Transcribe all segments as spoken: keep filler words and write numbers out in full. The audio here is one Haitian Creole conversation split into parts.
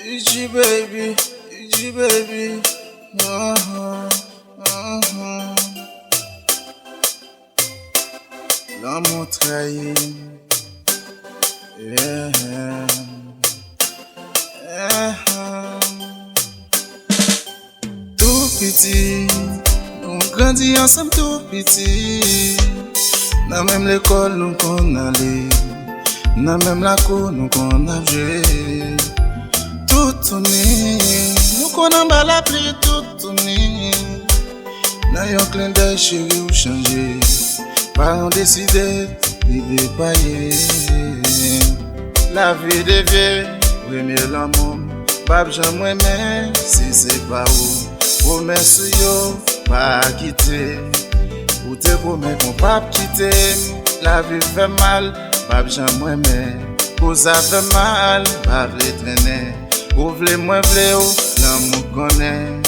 G baby, G baby. Uh-huh, uh-huh. Lanmou trayi m. Yeah. Yeah. Tou piti, nou grandi ansanm tou piti. Nan menm lekòl nou konn ale, nan menm lakou nou konn ap jwe. Toutouni, nou konn anba lapli toutouni. Nan yon klendèy cheri ou chanje. Paran w deside, li depaye. Lavi devye, premye lanmou m, p ap janm renmen si se pa ou. Pwomès ou yo pa kite. Ou te pwomèt mwen p ap kite m. Lavi fè mal, p ap janm renmen. Koz sa fè mal, m pa vle trennen. Ou vle mwen vle w, lanmou konnen.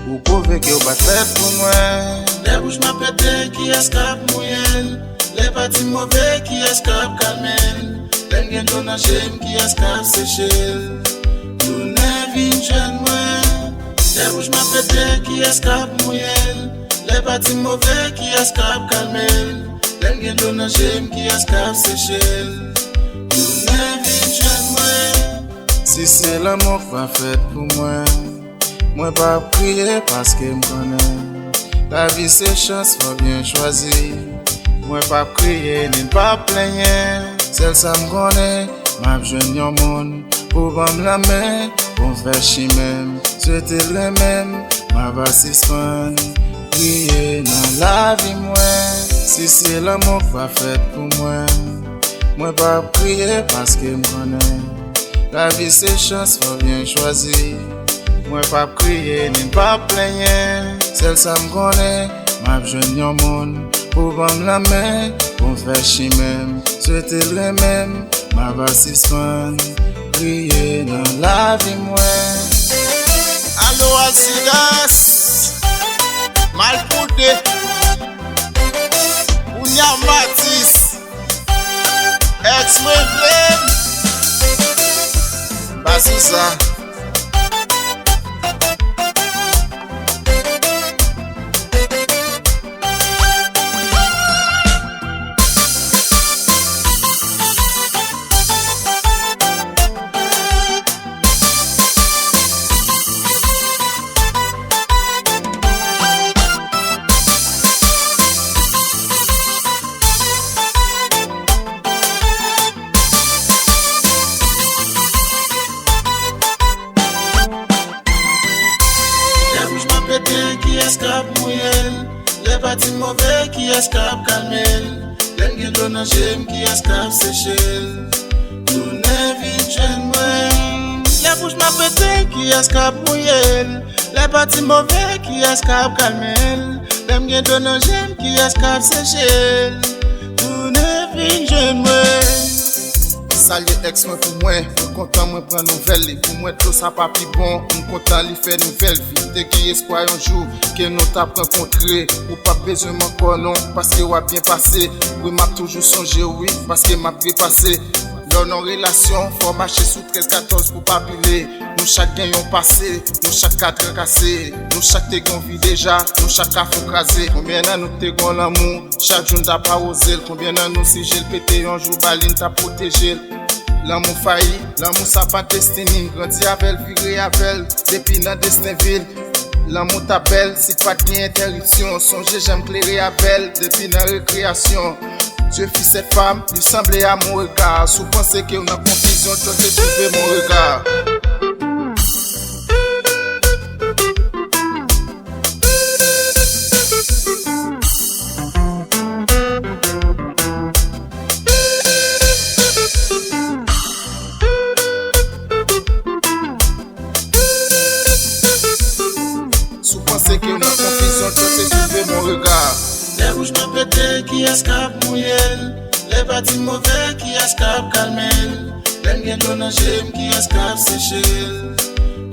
Ou pwouve ke w pa t fèt pou mwen. Lè bouch mwen pete, kiyès k ap mouye l? Lè pati move, kiyès k ap kalme l? Lè m gen dlo nan je m, kiyès k ap seche l? Tounen vin jwenn mwen. Lè bouch mwen pete, kiyès k ap mouye l? Lè pati move, kiyès k ap kalme l? Lè m gen dlo nan je m, kiyès k ap seche l? Tounen vin jwenn mwen. Si se lanmou k pa fèt pou mwen, mwen p ap kriye paske m konnen lavi se chans, fò byen chwazi. Mwen p ap kriye ni m p ap plenyen. Sèl sa m konnen, m ap jwenn yon moun pou ban m lanmen, pou m fè chimen m. Swete l renmen m, m a pa sispann kriye nan lavi mwen. Si se lanmou k pa fèt pou mwen, mwen p ap kriye paske m konnen lavi se chans, fò byen chwazi. Mwen p ap kriye ni m p ap plenyen. Sèl sa m konnen, m ap jwenn yon moun pou ban m lanmen, pou m fè chimen m. Swete l renmen m, m a pa sispann kriye nan lavi mwen. Alo Alcidas, Malpoude, Kounya Matis, Èks mwen vle m. M pa sou sa. Lè bouch mwen pete, kiyès k ap mouye l? Lè pati move, kiyès k ap kalme l? Lè m gen dlo nan je m, kiyès k ap seche l? Tounen vin jwenn mwen. Lè bouch mwen pete, kiyès k ap mouye l? Lè pati move, kiyès k ap kalme l? Lè m gen dlo nan je m, kiyès k ap seche l? Tounen vin jwenn mwen. Salye èks mwen pou mwen, mwen kontan mwen pran nouvèl li. Pou mwen dlo sa pa pi bon, m kontan li fè nouvèl vi. M te gen espwa yon jou ke nou t ap rankontre. Ou p ap bezwen m ankò non, paske w ap byen pase. Wi, m ap toujou sonje w, wi, paske m ap trepase. Lè w nan relasyon, fò w mache sou trèz katòz pou pa pile. Nou chak gen yon pase, nou chak ka trakase. Nou chak te gen yon vi deja, nou chak ka fè w kraze. Konbyen nan nou k te gen yon lanmou? Chak jou n t ap awoze l. Konbyen nan nou, si je l pete yon jou, ba li, n t ap pwoteje l? Lanmou fayi, lanmou sa pa destini. Grandi avè l, vire avè l, depi nan desten vil. Lanmou ta bèl, si t pa t gen entèripsyon. Sonje jan m klere avè l, depi nan rekreyasyon. Dieu fit cette femme, li sanble a mon regard. Si w panse ke w nan konfizyon, dlo te twouve mon regard. Si w panse ke w nan konfizyon, dlo te twouve mon regard. Lè bouch mwen pete, kiyès k ap mouye l? Lè pati move, kiyès k ap kalme l? Lè m gen dlo nan je m, kiyès k ap seche l?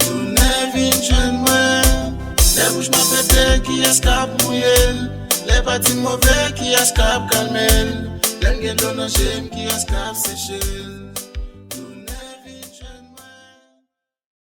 Tounen vin jwenn mwen. Lè bouch mwen pete, kiyès k ap mouye l? Lè pati move, kiyès k ap kalme l? Lè m gen dlo nan je m, kiyès k ap seche l?